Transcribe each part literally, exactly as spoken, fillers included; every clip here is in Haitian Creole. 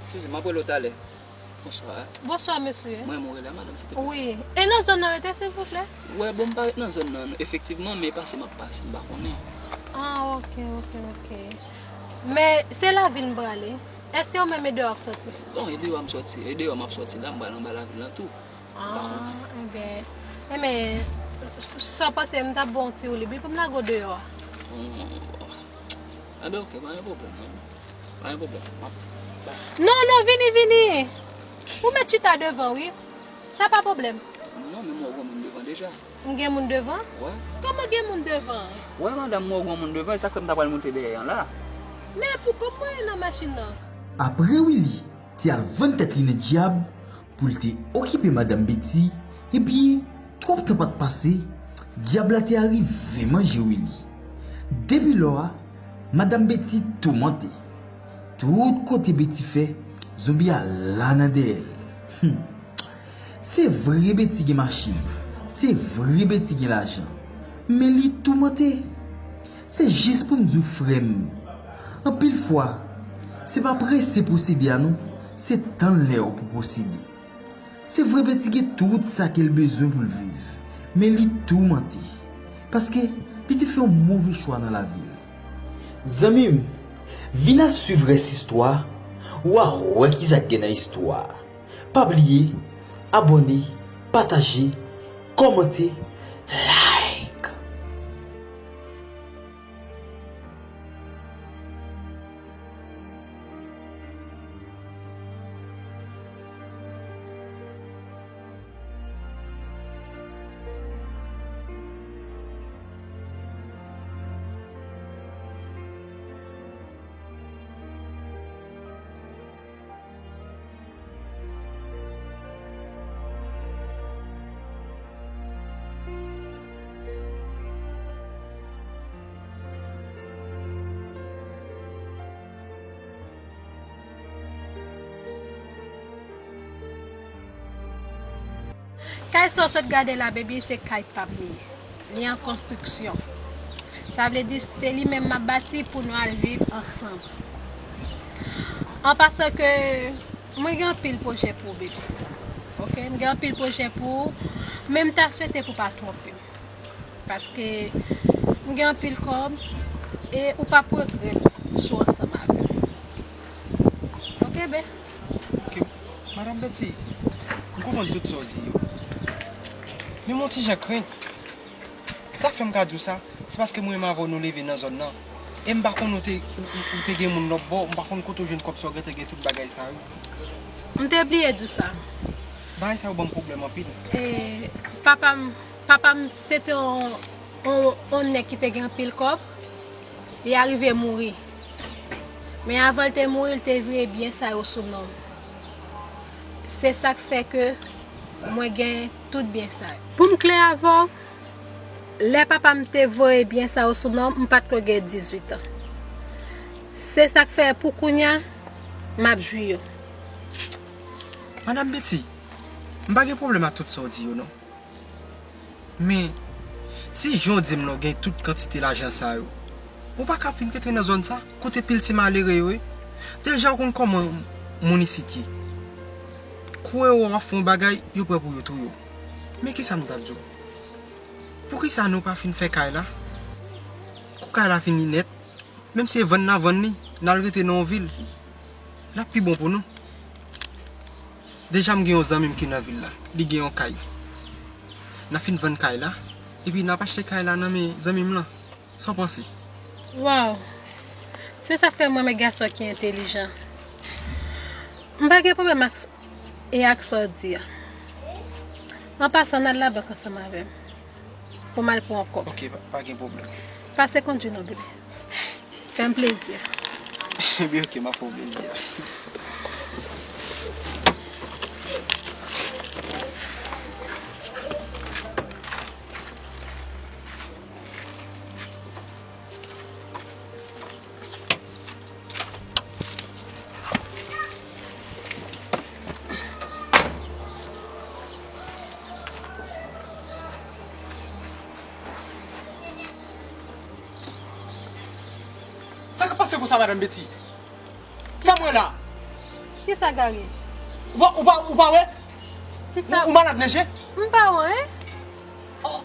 Eskize, m ap rele w talè. Bonswa. Bonswa, mesye. Mwen, mwen rele a madanm, silvouplè. Wi. E nan zòn nan rete, silvouplè? Wè, bon, m pa ret nan zòn nan, efektivman, men pase m ap pase, m pa konnen. Ah, ok, ok, ok. Men se lavil m prale. Èske ou menm e deyò w ap sòti? Bon, e deyò m sòti, e deyò m ap sòti la, m pral anba lavil lan tou. M pa konnen. Ah, enben, enben, sa w panse m t ap ba w yon ti woulib wi pou m lage w deyò a? Bon, bon. Enben, ok, pa gen pwoblèm, non. Pa gen pwoblèm. M ap, non, non, vini, vini. Ou mèt chita devan, wi. Sa pa pwoblèm. Non, men m wè w gen moun devan deja. M gen moun devan? Wè. Kòman gen moun devan? Wè, madanm, m wè w gen moun devan, e sa k fè m ta pral moute dèyè an la. Men poukò m mwen nan machin nan? Apre Willy te al vann tèt li nan dyab pou l te okipe madanm Betty, epi twòp tan pa t pase, dyab la te arive manje Willy. Depi lò a, madanm Betty toumante. Tout kote Betty fè, zonbi a la nan dèyè l. Hmm. Se vre Betty gen machin, se vre Betty gen lajan, men li toumante. Se jis pou m di w, frè m, anpil fwa, se pa prese posede a non, se tann lè w pou posede. Se vre Betty gen tout sa ke l bezwen pou l viv, men li toumante, paske li te fè yon move chwa nan lavi l. Zanmi m, vin al swiv rès istwa, w a wè kisa k gen nan istwa a. Pa bliye abòne, pataje, kòmante, like. Kay sa w sot gade la, baby, se kay pa m li ye. Li an konstriksyon. Sa vle di se li menm m ap bati pou nou al viv ansanm. An pasan ke mwen gen anpil pwojè pou ou, baby. Ok, m gen anpil pwojè pou ou, men m ta swete pou w pa twonpe m. Paske m gen anpil kòb e ou p ap regrèt si w ansanm avè m. Ok, bae? Ok, madanm Betty, m konprann tout sa w di yo. Men m yon ti jan krent. Sa k fè m ka di w sa, se paske mwen menm avè w nou leve nan zòn nan. E m pa konn ou te, ou, ou, ou te gen moun lòt bò, m pa konn kote w jwenn kòb sa w gentan gen tout bagay sa yo. M te bliye di w sa. Bagay sa yo ban m pwoblèm anpil. E papa m, papa m se te yon, yon, yon nèg ki te gen anpil kòb. Li arive mouri. Men avan l te mouri, l te vire byen sa yo sou non m. Se sa k fè ke mwen gen tout byen sa yo. Pou m klè avè w, lè papa m te voye byen sa yo sou non m, m pa t ko gen dizuit an. Se sa k fè pou kounya, m ap jwi yo. Madanm Betty, m pa gen pwoblèm ak tout sa w di yo non. Men, si jan w di m lan w gen tout kantite lajan sa yo, ou pa ka ap vin rete nan zòn sa, kote pil ti malere yo ye. Deja w konn kòman moun isit ye. Kou yo wè w ap fè yon bagay, yo prè pou yo touye w. Men kisa m t ap di w? Poukisa nou pa fin fè kay la? Kou kay la fini nèt, menm si se vann n a vann li, n al rete nan yon vil. L ap pi bon pou nou. Deja m gen yon zanmi m ki nan vil la. Li gen yon kay. N a fin vann kay la, epi n ap achte kay la nan men zanmi m lan. Sa w panse? Waw! Se sa k fè m renmen gason ki entelijan. M pa gen pwoblèm ak s-, e ak sa w di a. An pasan, n al labank ansanm avè m. Pou m al pran yon kòb. Ok, pa, pa gen pwoblèm. Pase kondwi non, bebe. Fè m plezi. Ebyen, ok, m ap fè w plezi. Sa k ap pase konsa, madanm Betty? Sa m wè la? Kisa, Gary? Ou pa, ou pa, ou pa wè? Kisa? Ou, ou malad nan je? M pa wè, en? Oh.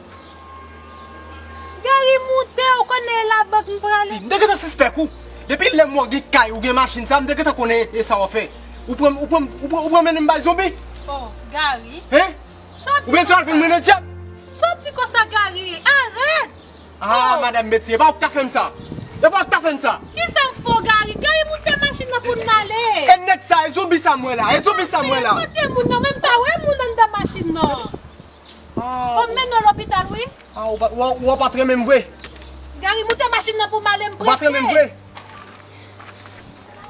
Gary, moute, ou konnen e labank m prale. Si, m te gentan sispèk ou. Depi lè m wè w gen kay, ou gen machin sa, m te gentan konnen e sa w ap fè. Ou pran, ou pran, ou pran, ou pran mennen m bay zonbi? Oh, Gary. Hein? Ou bezwen al vin mennen dyab? Sa w di konsa, Gary? Arèt! Ah, oh, madanm Betty, e pa ou k ta fè m sa. E pa ou k ta fè m sa. Kisa m fè w, Gary? Gary, moute machin nan pou n ale. E nèg sa, e zonbi sa m wè la, e zonbi sa m wè la. Kote moun nan? Men m pa wè moun anndan machin nan. Ah, fò m mennen w lopital, wi. Ah, ou pa, ou, ou pa t renmen m vre. Gary, moute machin nan pou m ale, m prese. Ou pa t renmen m vre.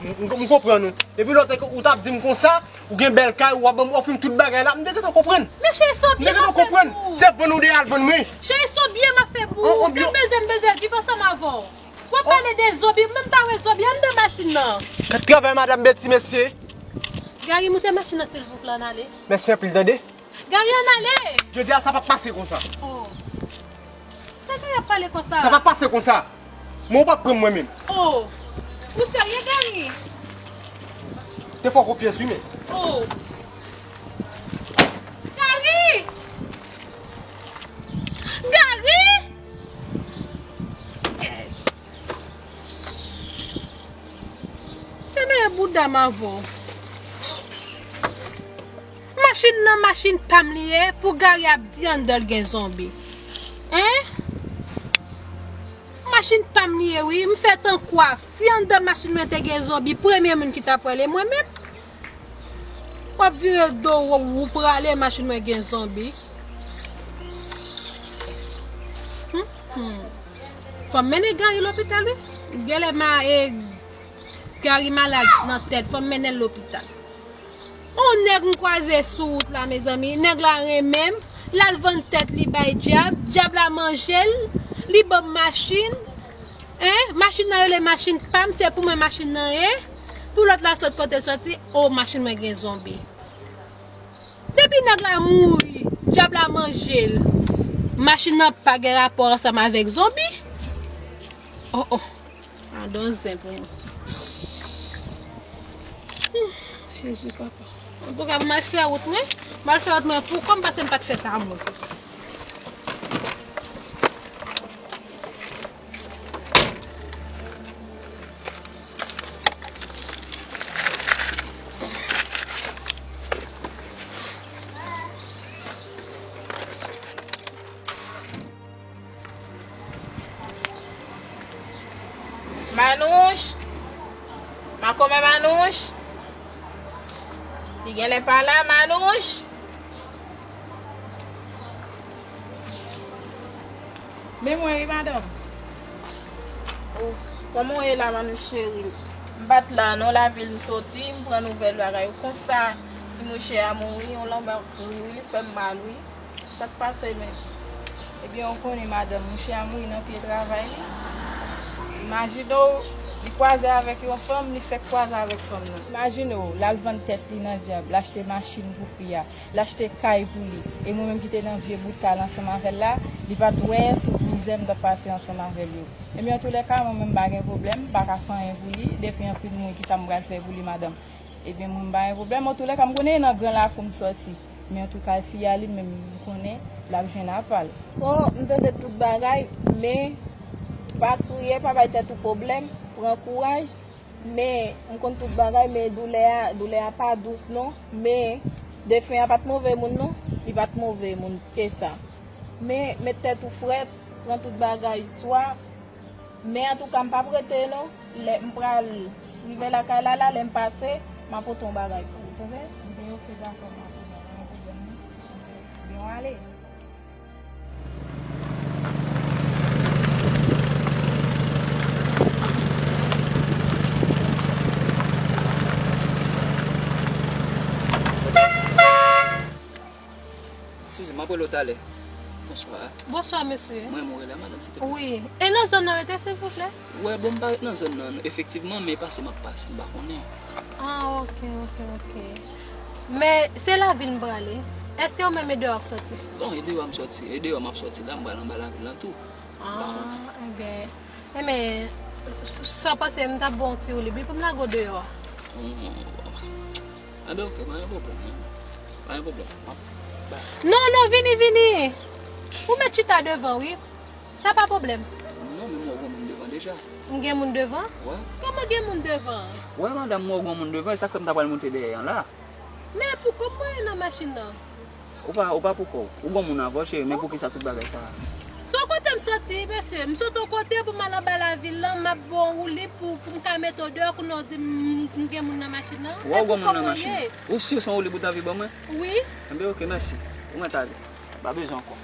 M, m, m konprann ou. Epi lòt, ou t ap di m konsa, ou gen bèl kay, ou ap ban m, ofri m tout bagay la, m te gentan konprann. Men cheri, sa w byen m ap fè pou ou? Se vann ou te al vann mwen. Cheri, sa w byen m ap fè pou ou? Se bezwen m bezwen viv ansanm avè w. W ap pale de zonbi, m menm pa wè zonbi anndan machin nan. Gad travay madanm Betty, mesye. Gary, moute machin nan silvouplè, ann ale. Mèsi anpil, tande. Gary, ann ale! Jodi a, sa p ap pase konsa. Oh. Sa Gary ap pale konsa? Sa p ap pase konsa. Mwen, ou p ap pran mwen menm. Oh. Ou serye, Gary? Te fè w konfyans, wi, men. Oh. Gary! Gary! Kenbe bouda m avè w. Machin nan, machin pa m li ye, pou Gary ap di anndan l gen zonbi. Hein? Machin pa m li ye, wi. M fè tan kwaf. Si anndan machin mwen te gen zonbi, premye moun ki t ap wè l, e mwen menm. W ap vire do w, ou prale, machin mwen gen zonbi. Hmm, hmm. Fò m mennen Gary lopital, wi. Genlè ma, e, Gary malad nan tèt, fò m mennen l lopital. On nèg m kwaze sou wout la, mezanmi. Nèg la renmen m. L al vann tèt li bay dyab. Dyab la manje l. Li ban m machin. Hein? Machin nan rele machin pa m. Se pou mwen machin nan ye. Pou lòt la sot kote l soti. O, machin mwen gen zonbi. Depi nèg la mouri, dyab la manje l. Machin nan pa gen rapò ansanm avèk zonbi. Oh, oh. Gadon zen pou mwen. Hmm, Jezi, papa. Antouka, m al fè wout mwen. M al fè wout mwen pou kò m, paske m pa t fè ta mwen. Manouch! Makomè Manouch! Li genlè pa la, Manouch? Men mwen wi, madanm. Oh, kòman w ye la, Manouch cheri? M pa t la non, lavil m soti, m pran nouvèl bagay yo. Konsa, ti mouche a mouri, yon lanmò kouri, wi, li fè m mal, wi. Sa k pase menm? Ebyen, ou konnen, madanm, mouche a mouri nan pye travay li. Imajine w, li kwaze avèk yon fanm, li fèk kwaze avèk fanm nan. Imajine w, l al vann tèt li nan dyab, l achte machin pou fi a, l achte kay pou li. E mwen menm ki te nan vye bout kay la ansanm avè l la, li pa t wè tout mizè m t ap pase ansanm avè l yo. Ebyen, antoulèka, mwen menm m pa gen pwoblèm, m pa ka fè anyen pou li, depi anpil moun, kisa m pral fè pou li, madanm? Ebyen, mwen m pa gen pwoblèm. Antoulèka, m konnen e nan gran lakou m sòti. Men antouka, fi a li menm, m konnen l ap jwenn apa l. O, m tande tout bagay, men pa kriye, pa bay tèt ou pwoblèm, pran kouraj. Men m konn tout bagay, men doulè a, doulè a pa dous non. Men defen an pa t move moun non, li pa t move moun ke sa. Men met tèt ou frèt, pran tout bagay swa. Men antouka, m p ap rete non. Lè m pral rive lakay la, la, lè m pase, m a pote yon bagay pou ou, tande? Ebyen, oke, dakò, m a pote yon bagay, pa gen pwoblèm non. Ebyen, w ale. Eskize m, m ap rele w talè. Bonswa. Bonswa, mesye. Mwen, mwen rele a madanm, silteplè. Wi. E nan zòn nan rete, silvouplè? Wè, bon, m pa ret nan zòn nan, efektivman, men pase m ap pase, m pa konnen. Ah, oke, oke, oke. Men se lavil m prale. Èske ou menm e deyò w ap sòti? Bon, e deyò m sòti, e deyò m ap sòti la, m pral anba lavil lan tou. M pa konnen. Ah, ebyen, ebyen, sa w panse m t ap ba w yon ti woulib wi pou m lage w deyò a? Hmm, Anben, ok, pa gen pwoblèm. Pa gen pwoblèm. M ap bay. Non, non, vini, vini. Ou mèt chita devan, wi. Sa pa pwoblèm. Non, men m wè w gen moun devan deja. M gen moun devan? Wè. Kòman gen moun devan? Wè, madanm, m wè w gen moun devan, e sa k fè m ta pral monte dèyè an la. Men poukò m mwen nan machin nan? Ou pa, ou pa poukò w. Ou gen moun avè w, cheri, men poukisa tout bagay sa a? Se yon kote m soti, mesye. M sot yon kote pou m al anba lavil lan, m ap ba w woulib pou, pou m ka mete w deyò, kounye a w di m, m gen moun nan machin nan. Wè w gen moun nan machin nan. Ou si se yon woulib ou t anvi ban mwen? Wi. Anben, ok, mèsi. Ou mèt ale. Pa bezwen ankò.